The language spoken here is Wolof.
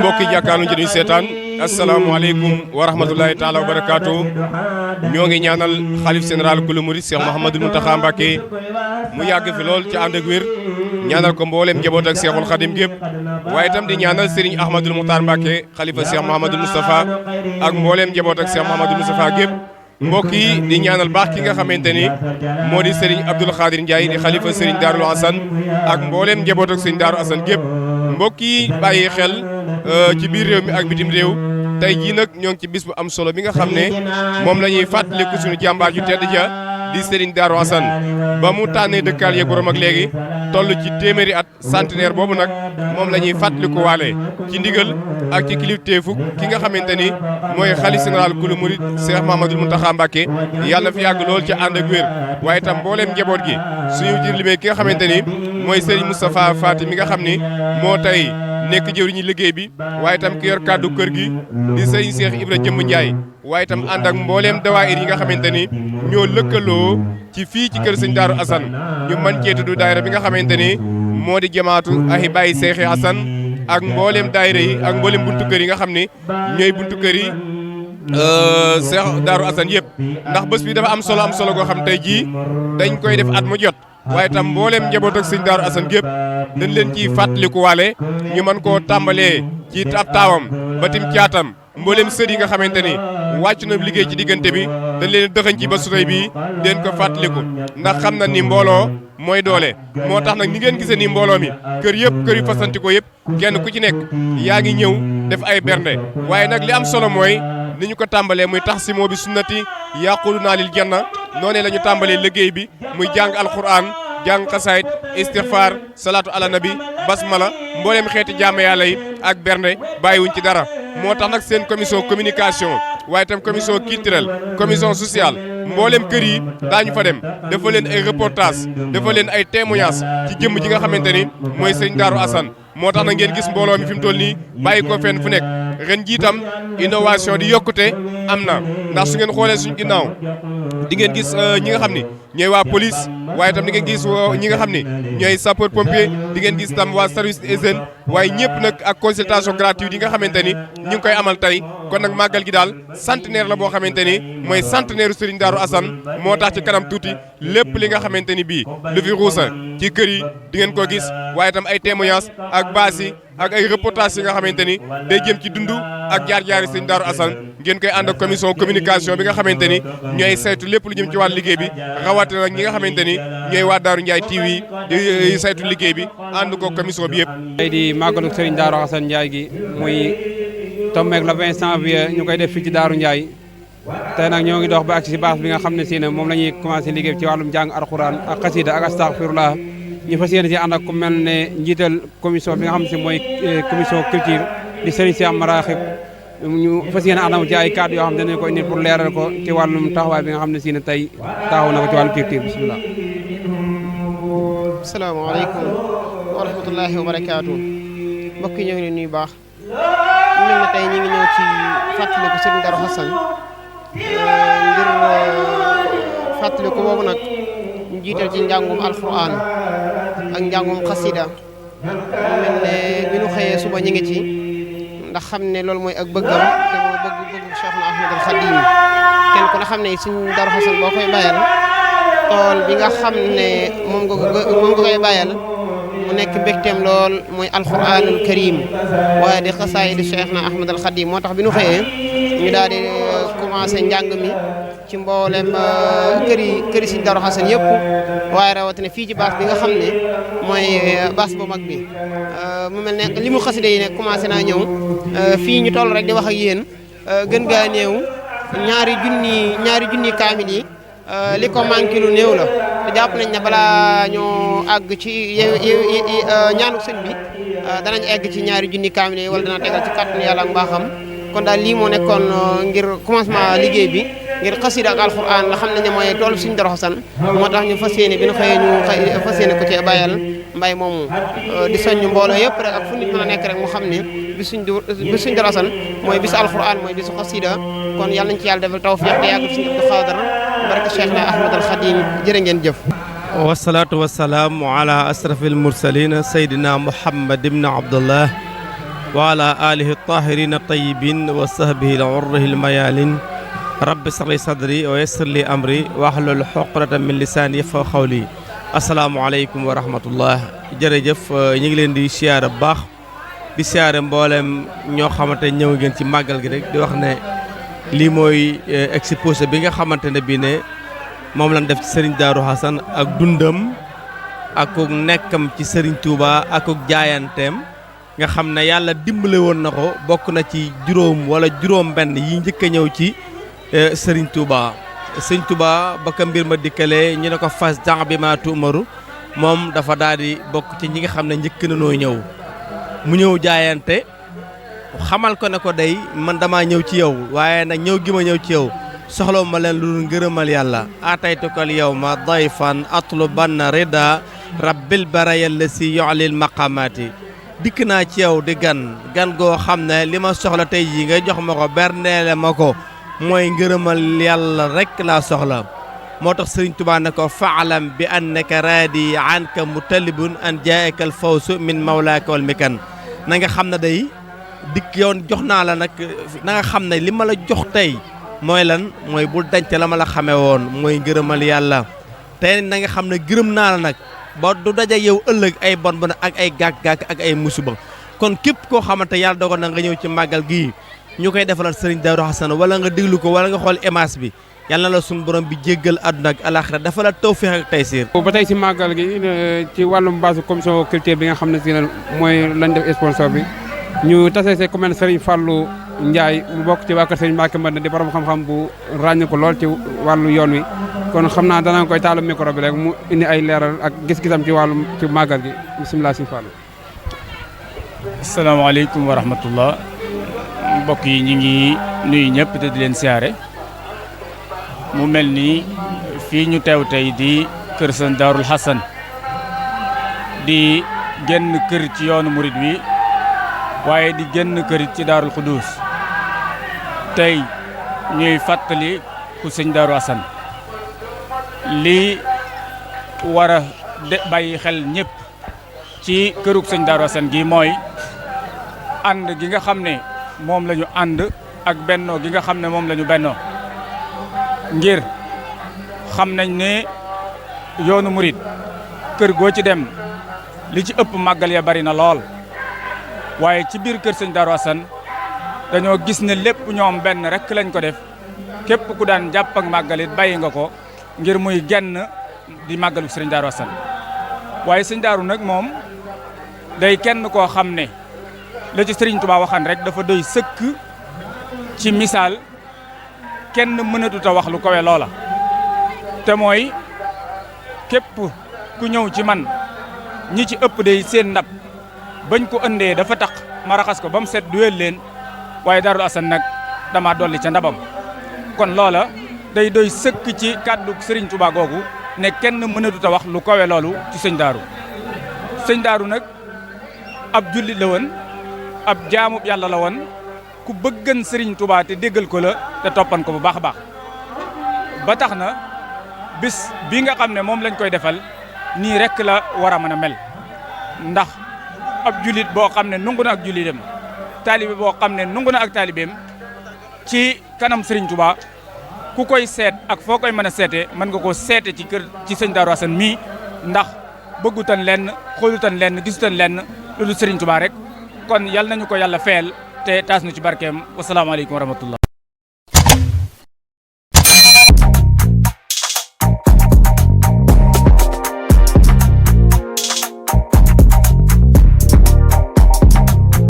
mbokki jàkkaarlu ci duñu seetaan asalaamaaleykum wa rahmatulahi taala wa barakaatu ñoo ngi ñaanal xalif général kulu murid Cheikh Mouhamadou Mountakha Mbacké mu yàgg fi lool ci ànd ak wér ñaanal ko mbooleem njaboot ak Cheikhul Khadim gépp waaye itam di ñaanal Serigne Ahmadou Moukhtar Mbacké xalifa Cheikh Mouhamadou Moustapha ak mbooleem njaboot ak Cheikh Mouhamadou Moustapha gépp mbokk yi di ñaanal baax ki nga xamante ni moo di Serigne Abdoul Khadir Ndiaye di xalifa Serigne Darou Assane ak mbooleem njaboot ak Serigne Darou Assane gépp mbokk yi bàyyi xel ci biir réew mi ak bitim réew tey jii nag ñoo ngi ci bis bu am solo bi nga xam ne moom la ñuy fàttaliku suñu jàmbaar ju tedd ja di Serigne Darou Assane ba mu tànnee dëkkaal yeeg borom ak léegi toll ci téeméeri at centenaire boobu nag moom la ñuy fàttaliku waale ci ndigal ak ci kilifteefu ki nga xamante ni mooy xalif général kulu murid Cheikh Mouhamadou Mountakha Mbacké yàlla fi yàgg lool ci ànd ak wér waaye itam mbooleem njaboot gi suñu jir limee ki nga xamante ni mooy Serigne Moustapha Faty mi nga xam ni moo tey nekk jëwriñu liggéey bi waaye itam ki yor kàddu kër gi di Serigne Cheikh Ibra Jëmb Ndiaye waaye itam ànd ak mbooleem dawaayir yi nga xamante ni ñoo lëkkaloo ci fii ci kër Serigne Darou Assane ñu mën cee tudd daayira bi nga xamante ni moo di jamaatu Ahibaay Cheikh Assane ak mbooleem daayira yi ak mbooleem buntu kër yi nga xam ni ñooy buntu kër yi Cheikh Darou Assane yëpp ndax bés bi dafa am solo goo xam tey jii dañ koy def at mu jot waaye itam mbooleem njaboot ak Serigne Darou Assane gépp dañ leen ciy fàttaliku waale ñu mën koo tàmbalee ci ab taawam ba tim caatam mbooleem sër yi nga xamante ni wàcc na liggéey ci diggante bi dañ leen dëxañ ci ba sutay bii den ko fàttaliku ndax xam na ni mbooloo mooy doole moo tax nag ni ngeen gisee ni mbooloo mi kër yëpp kër yu fasanti ko yëpp kenn ku ci nekk yaa ngi ñëw def ay bernde waaye nag li am solo mooy ni ñu ko tàmbalee muy tax si moo bi sunnati yaquluna lil janna noonee la ñu tàmbalee liggéey bi muy jàng alquran jàng xasaayit istighfar salaatu ala nabi basmala mbooleem xeeti jaame yàlla yi ak bernde bàyyiwuñ ci dara moo tax nag seen commission communication waaye itam commission culturelle commission sociale mbooleem kër yi daañu fa dem dafa leen ay reportage dafa leen ay témoignages ci jëmm ji nga xamante ni mooy Serigne Darou Assane moo tax na ngeen gis mbooloo mi fi mu toll nii bàyyi ko fenn fu nekk ren jiitam innovation di yokkute am na ndax su ngeen xoolee suñu ginnaaw di ngeen gis ñi nga xam ni ñooy waa police waaye itam di ngeen gis ñi nga xam ni ñooy sapeur pompier di ngeen gis tam waa service d'hygiène waaye ñëpp nag ak consultation gratuite yi nga xamante ni ñu ngi koy amal tey kon nag màggal gi daal centenaire la boo xamante ni mooy centenaire Serigne Darou Assane moo tax ci kanam tuuti lépp li nga xamante ni bii lu fi ruusa ci kër yi di ngeen ko gis waaye itam ay témoignages ak baas yi ak ay reportages yi nga xamante ni day jëm ci dundu ak jaar-jaari Serigne Darou Assane ngeen koy ànd ak commission communication bi nga xamante ni ñooy saytu lépp lu jëm ci wàllu liggéey bi rawatina nag ñi nga xamante ni ñooy waa Darou Ndiaye TV di saytu liggéey bi ànd ko commission bi yëpp. tey di màggalu Serigne Darou Assane Ndiaye gi muy tombeeg le 20 janvier ñu koy def fii ci Darou Ndiaye tey nag ñoo ngi dox ba agsi si base bi nga xam ne si ne moom la ñuy commencé liggéey ci wàllum jàng alxuraan ak xasida ak astaghfirullah ñu fas yéene si ànd ak ku mel ne njiital commission bi nga xam ne si mooy commission culture di Serigne Cheikh Maraxib ñu fas yéene àndam ci ay cadres yoo xam ne dañu ko indi pour leeral ko ci wàllum taxawaay bi nga xam ne si ne tey taxaw na ko ci wàllum culture bisimilah. asalaamaaleykum wa rahmatullahi wa barakaatu mbokk yi ñoo ngi leen nuyu baax ñu mel ne tey ñu ngi ñëw ci fàttaliku Serigne Darou Assane ngir fàttaliku boobu nag ñu jiital ci njàngum alquran ak njàngum xasida mu mel ne bi ñu xëyee suba ñu ngi ci ndax xam ne loolu mooy ak bëggam te mooy bëggu Cheikhna Ahmadul Khadim kenn ku ne xam ne Serigne Darou Assane boo koy bayal tool bi nga xam ne moom nga koy bayal mu nekk mbégteem lool mooy alquranul karim waaye di xasaay di Cheikhna Ahmadul Khadim moo tax bi ñu xëyee ñu daal di commencé njàng mi ci mboolem këri Serigne Darou Assane yëpp waaye rawatina fii ci baas bi nga xam ne mooy baas bu mag bi mu mel ne li mu xasida yi ne commencé naa ñëw fii ñu toll rek di wax ak yéen gën gaa néew ñaari junni kaamil yi li ko manqué lu néew la te jàpp nañ ne balaa ñoo àgg ci ñaanu sëñ bi danañ egg ci ñaari junni kaamil yi wala dana tegal ci kàttanu yàlla ak mbaaxam kon daal lii moo nekkoon ngir commencement liggéey bi ngir xasida ak alquran la xam nañ ne mooy toolu Serigne Darou Assane moo tax ñu fas yéene bi ñu xëyee ñu fas yéene ko cee bàyyal mbay moomu di soññ mbooloo yëpp rek ak fu nit mën a nekk rek mu xam ne bi Serigne Darou Assane mooy bisu alquran mooy bisu xasida kon yàlla nañ ci yàlla defal tawfiq te yàgg Serigne Abdou Khadr barke Cheikhna Ahmadul Khadim jërë ngeen jëf. wasalaatu wasalaamu ala asrafil mursalin saydina Muhammad ibn Abdullah wa ala alihi tahirina tayyibin wa sahbihi al-urrihi al-mayalin rabbi shrah li sadri wa yassir li amri wahlul uqdatan min lisani yafqahu qawli. Asalaamaaleykum wa rahmatullah. Jërëjëf ñu ngi leen di siyaare bu baax di siyaare mboolem ñoo xamante ñëw ngeen ci màggal gi rek di wax ne lii mooy exposé bi nga xamante ne bii ne moom lañ def ci Serigne Darou Hassane ak dundam ak nekkam ci Serigne Touba ak jaayanteem nga xam ne yàlla dimbale woon na ko bokk na ci juróom wala juróom benn yi njëkk a ñëw ci Serigne Touba. Serigne Touba ba ka mbir ma dikkalee ñu ne ko fas jàng bi ma tuumaru moom dafa daal di bokk ci ñi nga xam ne njëkk na noo ñëw mu ñëw jaayante xamal ko ne ko day man damaa ñëw ci yow waaye nag ñëw gi ma ñëw ci yow soxlaw ma leen lu ngërëmal yàlla ataytukal yawma dayfan atlubanna rida rabbil baraya lasi yu'lil maqamati dikk naa ci yow di gan goo xam ne li ma soxla tey jii nga jox ma ko berneele ma ko mooy ngërëmal yàlla rek laa soxla moo tax Sëriñ Tuubaa ne ko faalam bi annaka raadi anka mutalibun an jaaka al fawsu min mawlaaka wal mikan na nga xam ne day dikk yow jox naa la nag na nga xam ne li ma la jox tey mooy lan mooy bul denc la ma la xamee woon mooy ngërëmal yàlla tey na nga xam ne gërëm naa la nag ba du daje yow ëllëg ay bon bon ak ay gàkk-gàkk ak ay musiba kon képp koo xamante yàlla dogal na nga ñëw ci màggal gii ñu koy defalal Serigne Darou Hassane wala nga déglu ko wala nga xool image bi yàlla na la suñu borom bi jéggal àdduna ak alaxira dafa la tawfeex ak taysiir. ba tey si màggal gi ci wàllum base commission culture bi nga xam ne si mooy lañ def sponsor bi ñu tase see commune Serigne Fallou Ndiaye mu bokk ci waa kër Serigne Mbacké Madina di borom xam-xam bu ràññ ko lool ci wàllu yoon wi kon xam naa danañ koy taalu micro bi rek mu indi ay leeral ak gis-gisam ci wàllum ci màggal gi bisimilah Serigne Fallou. asalaamaaleykum wa rahmatullah mbokk yi ñu ngi nuyu ñëpp te di leen siyaare mu mel ni fii ñu teew tey di kër Serigne Darou Hassane di génn kër ci yoonu murid wi waaye di génn kër ci Daarul Xuduus tey ñuy fàttali ku Serigne Darou Hassane lii war a bàyyi xel ñëpp ci kërug Serigne Darou Hassane gi mooy ànd gi nga xam ne moom la ñu ànd ak bennoo gi nga xam ne moom la ñu bennoo ngir xam nañ ne yoonu murit kër goo ci dem li ci ëpp màggal ya bari na lool waaye ci biir kër Serigne Darou Hassane dañoo gis ne lépp ñoom benn rek lañ ko def képp ku daan jàpp ak màggalit bàyyi nga ko ngir muy genn di màggalu Serigne Darou Hassane waaye Serigne Darou nag moom day kenn koo xam ne la ci Serigne Touba waxan rek dafa doy sëkk ci misaal kenn mënatut a wax lu kawe loola te mooy képp ku ñëw ci man ñi ci ëpp day seen ndab bañ ko ëndee dafa tax ma raxas ko ba mu set duwel leen waaye Darou Hassane nag dama dolli ca ndabam kon loola day doy sëkk ci kàddu Serigne Touba googu ne kenn mënatut a wax lu kawe loolu ci sëñ Darou sëñ Darou nag ab jullit la woon ab jaamub yàlla la woon ku bëggan Serigne Touba te déggal ko la te toppan ko bu baax a baax ba tax na bis bi nga xam ne moom lañ koy defal nii rek la war a mën a mel ndax ab jullit boo xam ne nungu na ak jullitam taalibe boo xam ne nungu na ak taalibeem ci kanam Serigne Touba ku koy seet ak foo koy mën a seete mën nga koo seete ci kër ci sëñ Darou Hassane mii ndax bëggutan lenn xoolutan lenn gisutan lenn lu dul Serigne Touba rek kon yal nañu ko yàlla feel te taas nu ci barkeem wasalaamaaleykum wa rahmatullah